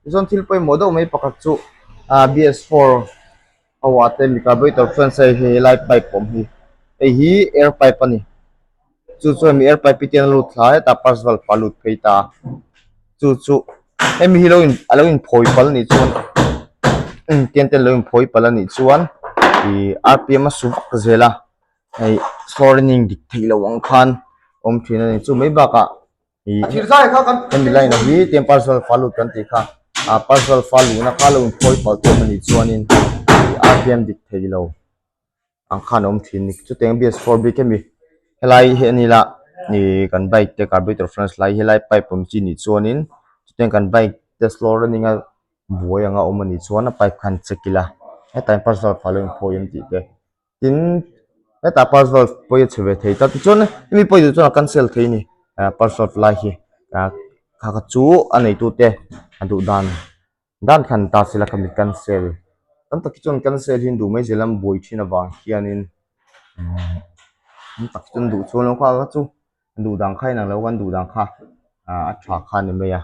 Tichuan thil pawimawh deuh mai pakhat chu ah BS four ho ah te mi carburetor front side hi helai pipe awm hi hei hi air pipe a ni chu chuan mi air pipe hi tian a lut thla hetah parts valve a lut phei ta a chu chu hemi hi lo in a lo inphawi palh anih chuan tian te an lo inphawi palh anih chuan ih rpm a su vak zel a hei slow running dik theih loh ang khan awm thin a ni chu mai bakah ih hemi line ah hi tiang parts valve a lut kan tih kha ah parts valve a luhna kha lo inphawi palh tawp anih chuanin ih rpm dik thei lo. Ang khan a awm thin ni chutiang B S four bik hemi helai hi a ni la ih kan bike te carburetor flange lai helai pipe awm chi nih chuanin chutiang kan bike te slow running a buai anga awm anih chuan a pipe khan check ila hetah hian parts valve a lo inphawi em tih te tin hetah parts valve pawh hi a chhe ve thei ta tichuan hemi pawh duh chuan a cancel thei a ni ah parts valve lai hi ah kha kha chu a neitute a duh dan. Dan khan ta sela khami cancel tam tak hi chuan cancel hi an duh mai zel a an buai thin avang hianin umm tam tak chu an duh chuan lo kha kha chu an duh dan kha inang lo an duh dan kha ah a tha kha a ni mai a.